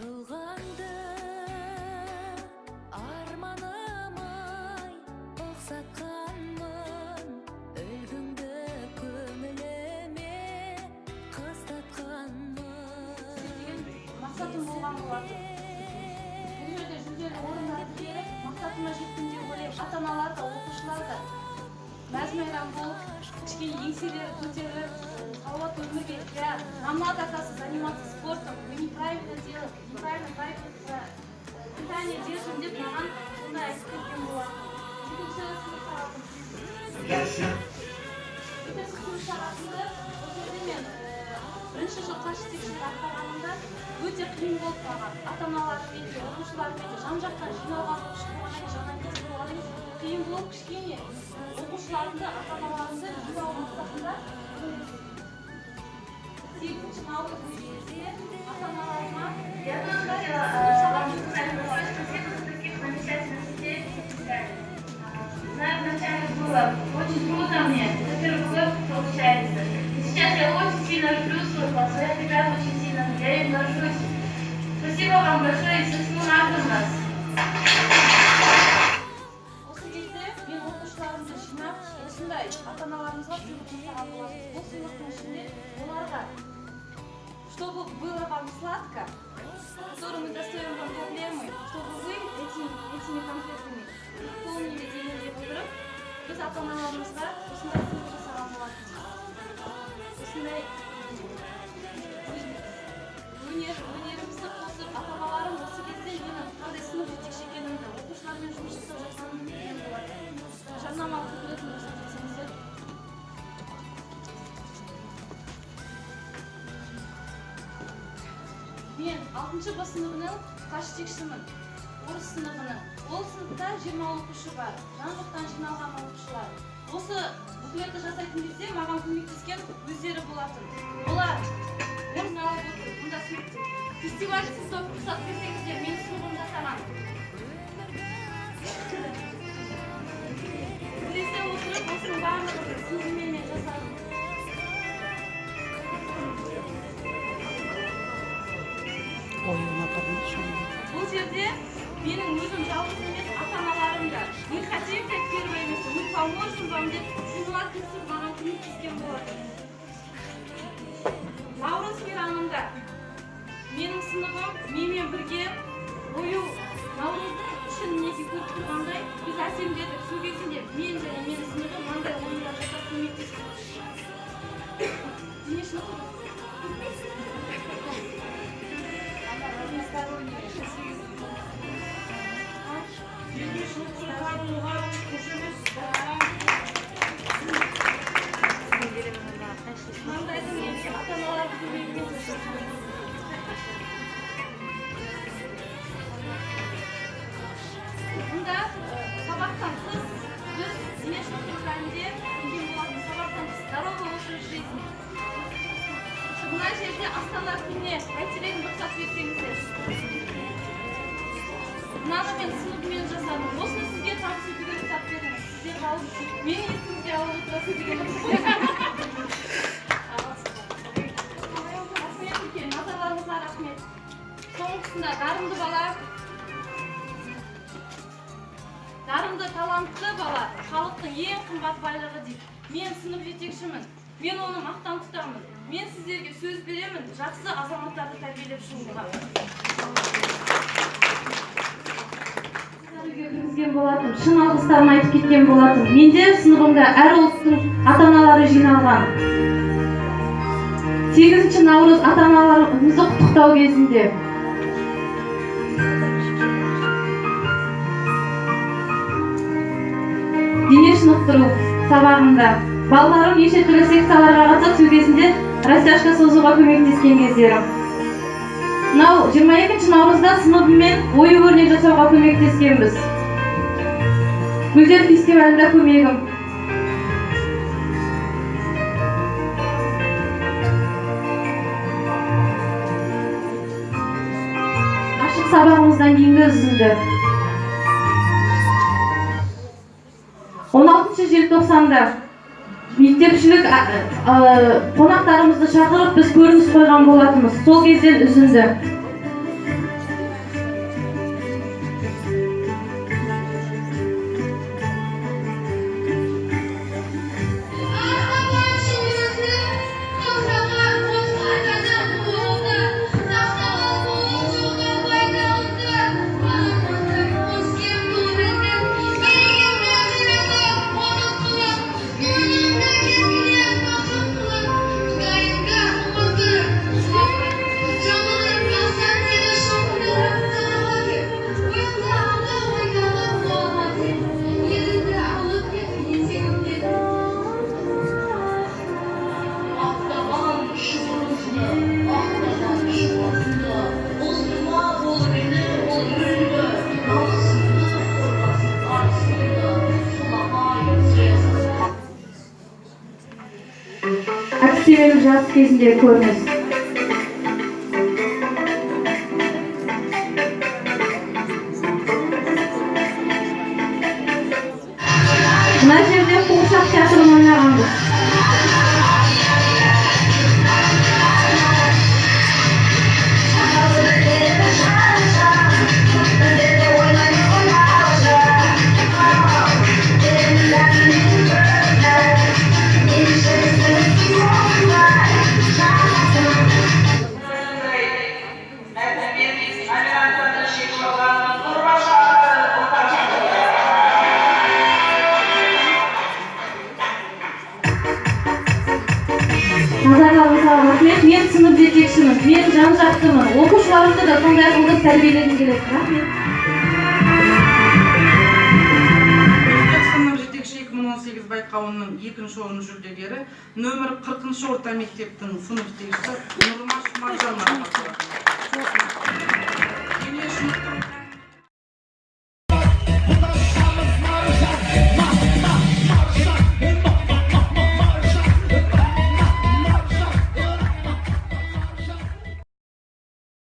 Ұмтылғанды арманым-ай ұқсатқанмын, үлгіңді көңіліме қыстатқанмын. Деген мақсатым болған болатын. Бұл жерде жүлделі орындарды беріп, мақсатыма жеттім деп ойлаймын. Ата аналар да, оқушылар да мәз мейрам болып, кішкене еңселері көтеріліп, салауатты өмірге. Я, нам надо, оказывается, заниматься спортом. Мы неправильно делаем, неправильно питание держим деп маған сондай айтып кеткен болатын. Екінші сынып сағатым. Екінші сынып сағатымды ол жерде мен бірінші жыл класс жетекшілік атқарғанымда өте қиын болды маған. Ата аналармен де, оқушылармен де жан жақтан жиналған оқушы болғаннан кейін, жаңа мектеп болғаннан кейін қиын болып, кішкене оқушыларымды, ата аналарымды жинау мақсатында 8 наурыз мерекесінде ата аналарыма Я тоже хотела вам сказать большое спасибо за таких замечательных детей. Знаю, вначале было очень трудно мне, это первый год получается. И сейчас я очень сильно люблю свой класс, своих ребят очень сильно, я им горжусь. Спасибо вам большое и с 8 марта нас. Осы кезде мен оқушыларымды жинап, осындай ата аналарымызға сыйлық жасаған болатынбыз. Бұл сыйлықтың ішінде оларға, чтобы было вам сладко, который мы доставим вам проблемы, чтобы вы этими конфетами наполнили день деп отырып, біз ата аналарымызға осындай сыйлық жасаған болатынбыз. Осындай өнерімізді қосып, ата аналарым осы кезде менің қандай сынып жетекші екенімді, оқушылармен жұмыс жасап жатқанымды білген болатын. Жарнамалық буклетін рұқсат етсеңіздер. Мен алтыншы Б сыныбының класс жетекшісімін, орыс сыныбының. Ол сыныпта 20 оқушы бар, жан жақтан жиналған оқушылар. Осы буклетті жасайтын кезде маған көмектескен өздері болатын. Олар орын алып отыр мұнда, суретте. Фестиваль цветов, рұқсат берсеңіздер, менің сыныбым жасаған. Бірлесе отырып, осының барлығын сыныбыммен мен жасадым. Оюын апарыңызшы. Бұл жерде менің өзім жалғыз емес, ата аналарым да «Мы хотим взять первое место, мы поможем вам» деп жиналып кірісіп, маған көмектескен болатын. Наурыз мейрамында менің сыныбым менімен бірге ою, наурыздың ішін, мінекей, көріп тұрғандай, біз әсемдедік. Сол кезінде мен және менің сыныбым мынандай ойындар жасап көмектесті. Дене шынықтыру. Дене шынықтыру пәні мұғалімі, қошемет. Мынандайды мен ата аналардың көмегімен жасадым. Мұнда сабақтан тыс біз дене шынықтыру пәнінде берген болатын, сабақтан тыс здоровый образ жизни. Мына жерде Астана күніне бәйтерегін, рұқсат берсеңіздер. Мынаны мен сыныбыммен жасадым. Осыны сізге табыс етуге рұқсат беріңіз. Сіздер алып, мені есіңізге алып отырасыз деген. Рахмет үлкен, назарларыңызға рахмет. Соңғысында дарынды бала, дарынды, талантты бала халықтың ең қымбат байлығы дейді. Мен сынып жетекшімін, мен оны мақтан тұтамын. Мен сіздерге сөз беремін жақсы азаматтарды тәрбиелеп шығуға. Үйге кіргізген болатын, шын алғыстарын айтып кеткен болатын. Менде сыныбымда әр ұлттың ата аналары жиналған. 8 наурыз ата аналарымызды құттықтау кезінде. Дене шынықтыру сабағында балаларым неше түрлі секцияларға қатысып, сол кезінде растяжка созуға көмектескен кездерім. Мынау 22 наурызда сыныбыммен ою өрнек жасауға көмектескенбіз. Гүлдер фестивалінде көмегім. Ашық сабағымыздан кейінгі үзінді. 16 желтоқсанда мектепшілік қонақтарымызды шақырып, біз көрініс қойған болатынбыз. Сол кезден үзінді. Мерекелік жарыс кезіндегі көрініс. Мына жерде қуыршақ театрын ойнағанбыз. Назарларыңызға рахмет. Мен сынып жетекшімін, мен жан жақтымын. Оқушыларымды да сондай қылып тәрбиелегім келеді. Рахмет. Үздік сынып жетекші 2018 байқауының екінші орын жүлдегері нөмір 40 орта мектептің сынып жетекшісі Нұрмаш Маржан марапатталады.